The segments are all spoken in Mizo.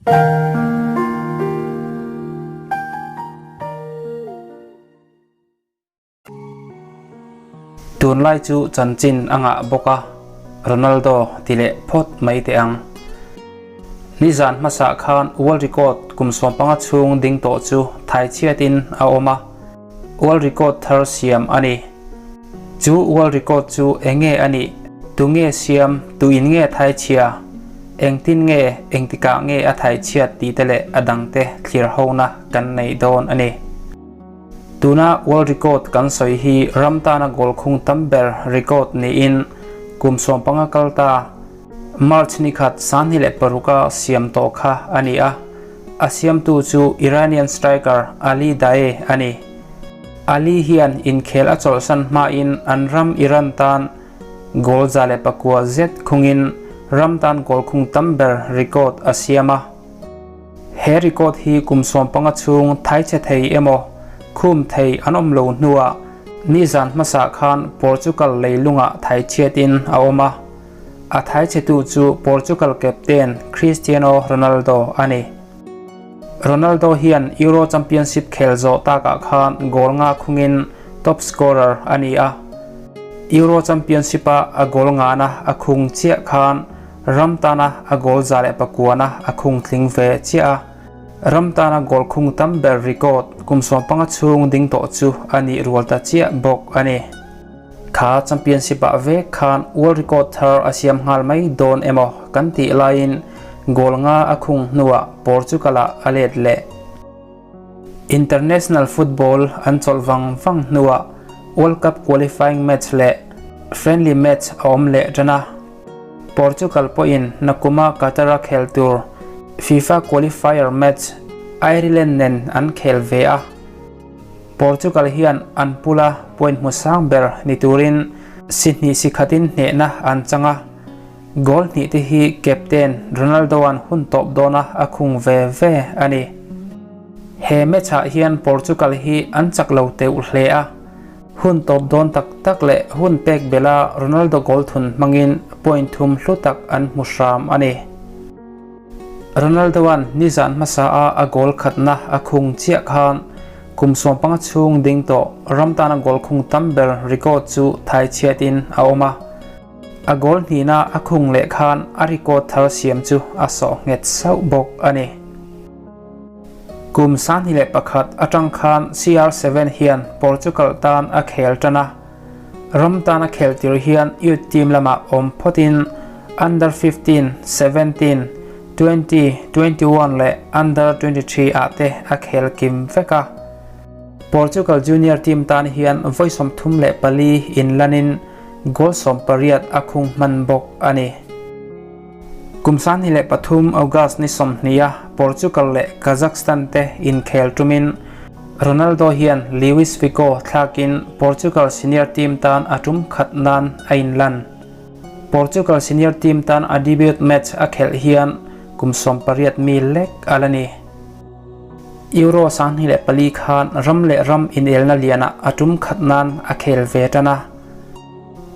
Tunlai chu chanchin a ngah bawk a, Ronaldo ti leh phawt mai teh ang. Nizan hmasa khan world record kum 15 chhung ding tawh chu thaichhiatin a awm a, world record thar siam a ni. Chu world record chu enge a nih? Tunge siam? Tuin nge thaichhia? Engtin nge, engtikah nge a thaichhiat tih te leh a dangte thlir hona kan nei dawn a ni. Tuna world record kan sawi hi ram tana goal khung tam ber record niin kum 15 kal ta March ni khat 2006 a siam tawh kha a ni a, a siamtu chu Iranian striker Ali Daei a ni. Ali hian inkhel a chawlhsan hmain an ram Iran tan goal 109 zet khungin ram tan goal khung tam ber record a siam a. He record hi kum 15 chhung thaichhe thei emaw khum thei an awm lo hnuah nizan hmasa khan Portugal leilungah thaichhiatin a awm a. A thaichhetu chu Portugal captain Cristiano Ronaldo a ni. Ronaldo hian Euro Championship khel zawh takah khan goal nga khungin top scorer a ni a. Euro Championship-a a goal ngana a khung chiah khan ram tana a goal 109 a khung tling ve chiah a. Ram tana goal khung tam ber record kum 15 chhung ding tawh chu a nih rual ta chiah bawk a ni. Kha championship ah vek khan world record thar a siam nghal mai dawn emaw kan tih laiin goal nga a khung hnuah Portugal ah a let leh. International football an chawlh vang vang hnuah World Cup qualifying match leh friendly match a awm leh tan a. Portugal pawhin nakuma Qatar a khel tur FIFA qualifier match Ireland nen an khel ve a. Portugal hian an pula point hmu sang ber ni turin si hnih si khatin hnehna an chang a, goal hnih te hi captain Ronaldo-a'n hun tawp dawna a khung ve ve a ni. He match-ah hian Portugal hi an chak lo teuh hle a, hun tawp dawn tak tak leh hun pek bela Ronaldo goal thun hmangin point thum hlu tak an hmu hram a ni. Ronaldo-a'n nizan hmasa a a goal khatna a khung chiah khan kum 15 chhung ding tawh ram tana goal khung tam ber record chu thaichhiatin a awm a. A goal hnihna a khung leh khan a record thar siam chu a sawh nghet sauh bawk a ni. Kum 2001 atang khan CR7 hian Portugal tan a khel tan a. Ram tana khel tir hian youth team lamah awm phawtin under 15, 17, 20, 21 leh under 23 ah te a khel kim vek a. Portugal junior team tan hian vawi 34 inlanin goal 18 a khung hman bawk a ni. Kum 2003 August ni 20 a Portugal leh Kazakhstan te inkhel tumin Ronaldo hian Luis Figo thlakin Portugal senior team tan a tum khat nan a inlan. Portugal senior team tan a debut match a khelh hian kum 18 mi lek a la ni. Euro 2004 khan ram leh ram inelna lianah a tum khat nan a khel ve tan a.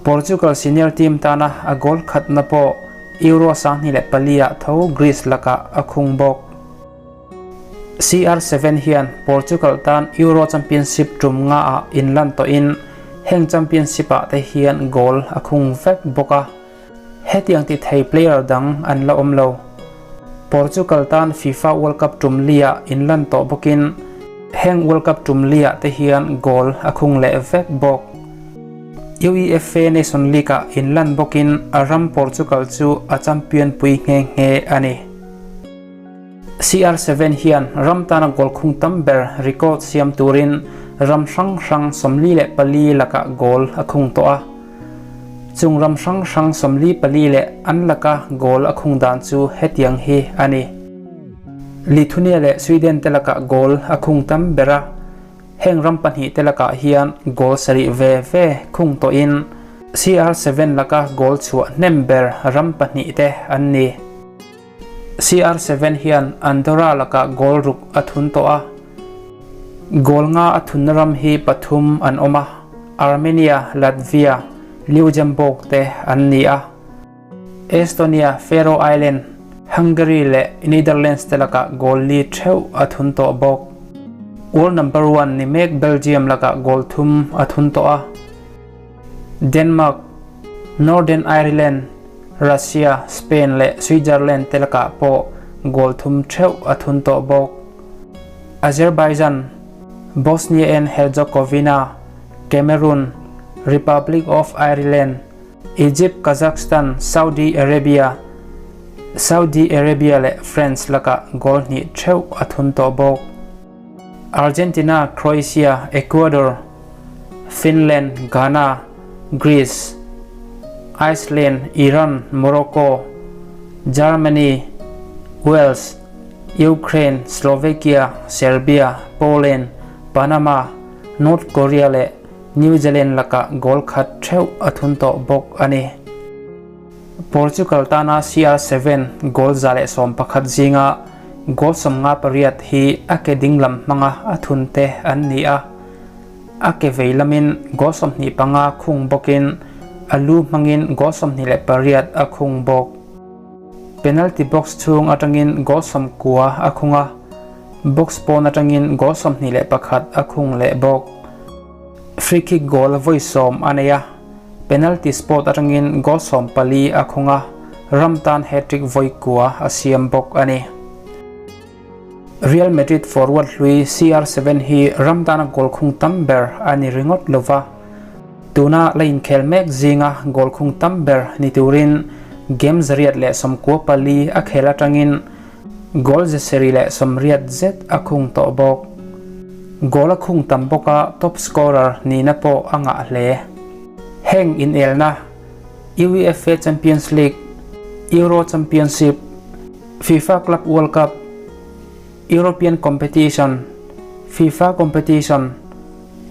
Portugal senior team tana a goal khatna pawh Euro 2004 ah tho Greece lakah a khung bawk. CR7 hian Portugal tan Euro Championship tum nga ah inlan tawhin heng championship ah te hian goal a khung vek bawk a. Hetiang ti thei player dang an la awm lo. Portugal tan FIFA World Cup tum li ah inlan tawh bawkin heng World Cup tum li ah te hian goal a khung leh vek bawk. UEFA Nation League ah inlan bawkin a ram Portugal chu a champion pui nghe nghe a ni. CR7 hian ram tana goal khung tam ber record siam turin ram hrang hrang 44 lakah goal a khung tawh a. Chung ram hrang hrang 44 leh an laka goal a khung dan chu hetiang hi a ni. Lithuania leh Sweden te lakah goal a khung tam ber a, heng ram pahnih te lakah hian goal sarih ve ve khung tawhin CR7 laka goal chhuah hnem ber ram pahnih te an ni. CR7 hian Andorra lakah goal ruk a thun tawh a. Goal nga a thunna ram hi pathum an awm a, Armenia, Latvia, Luxembourg te an ni a. Estonia, Faroe Island, Hungary leh Netherlands te lakah goal li theuh a thun tawh bawk. World number one ni mek Belgium lakah goal thum a thun tawh a. Denmark, Northern Ireland, Russia, Spain leh Switzerland te lakah pawh goal thum theuh a thun tawh bawk. Azerbaijan, Bosnia and Herzegovina, Cameroon, Republic of Ireland, Egypt, Kazakhstan, Saudi Arabia, Saudi Arabia leh France lakah goal hnih theuh a thun tawh bawk. Argentina, Croatia, Ecuador, Finland, Ghana, Greece, Iceland, Iran, Morocco, Germany, Wales, Ukraine, Slovakia, Serbia, Poland, Panama, North Korea leh New Zealand lakah goal khat theuh a thun tawh bawk a ni. Portugal tana CR7 goal 111 zinga goal 58 hi a ke dinglam hmanga a thun te an ni a. A ke vei lamin goal 25 khung bawkin a lu hmangin goal 28 a khung bawk. Penalty box chhung atangin goal 90 a khung a, box pawn atangin goal 21 a khung leh bawk. Free kick goal vawi 10 a nei a, penalty spot atangin goal 14 a khung a, ram tan hat-trick vawi 9 a siam bawk a ni. Real Madrid forward hlui CR7 hi ram tana goal khung tam ber a ni ringawt lova, tuna la inkhel mek zinga goal khung tam ber ni turin game 194 a khel atangin goal 780 zet a khung tawh bawk. Goal a khung tam bawka top scorer nihna pawh a ngah hle. Heng inelna UEFA Champions League, Euro Championship, FIFA Club World Cup, European Competition, FIFA Competition,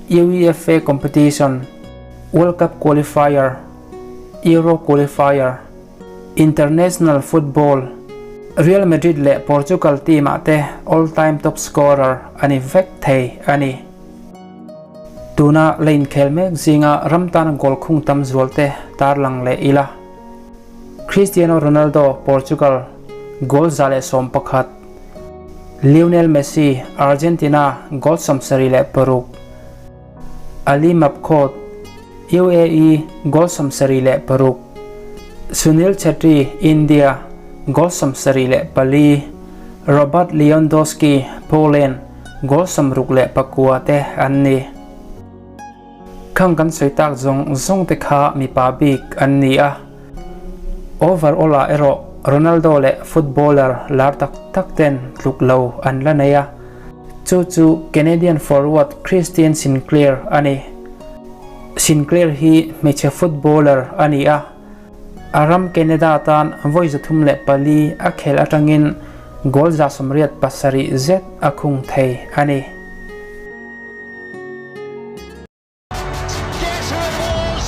UEFA Competition, World Cup Qualifier, Euro Qualifier, International Football, Real Madrid leh Portugal team ah te all time top scorer a ni vek thei a ni. Tuna la inkhel mek zinga ram tana goal khung tam zual te tarlang leh ila. Cristiano Ronaldo, Portugal, goal 111, Lionel Messi, Argentina, goal 76, Ali Mabkhout, UAE, goal 76, Sunil Chhetri, India, goal 74, Robert Lewandowski, Poland, goal 69 te an ni. Khang kan sawi tak zawng zawng te kha mipa bik an ni a. Overall ah erawh Ronaldo leh footballer lar tak tak ten tluk lo an la nei a. Chu chu Canadian forward Christine Sinclair a ni. Sinclair hi hmeichhe footballer a ni a. A ram Canada tan vawi 304 a khel atangin goal 87 zet a khung thei a ni. Guess who it was?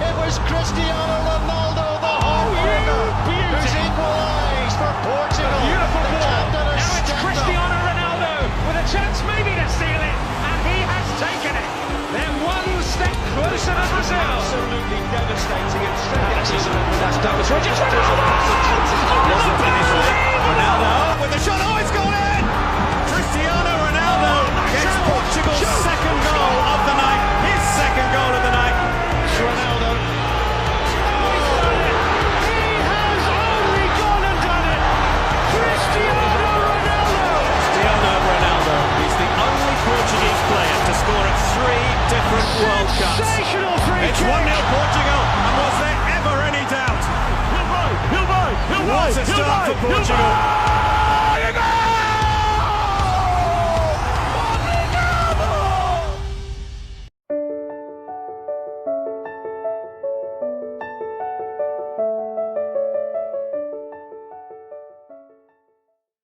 It was Cristiano Ronaldo, the heartbreaker, who's equalised for Portugal. Beautiful The ball. captain has Now it's stepped up. Cristiano Ronaldo with a chance maybe to seal it, and he has taken it. They're one step closer to Brazil. Absolutely devastating and That's Douglas Rodgers. Wasn't initially. Ronaldo with the shot. Oh, it's gone in! Cristiano Ronaldo gets Portugal's second goal of the night. His second goal of the night. Ronaldo. He has only gone and done it. Cristiano Ronaldo. Cristiano Ronaldo is the only Portuguese player to score at three different World Cups. Sensational free It's kick. 1-0 Portugal, and was there ever any doubt? He'll buy, he'll buy, he'll buy, What a he'll start buy, for he'll Portugal. buy.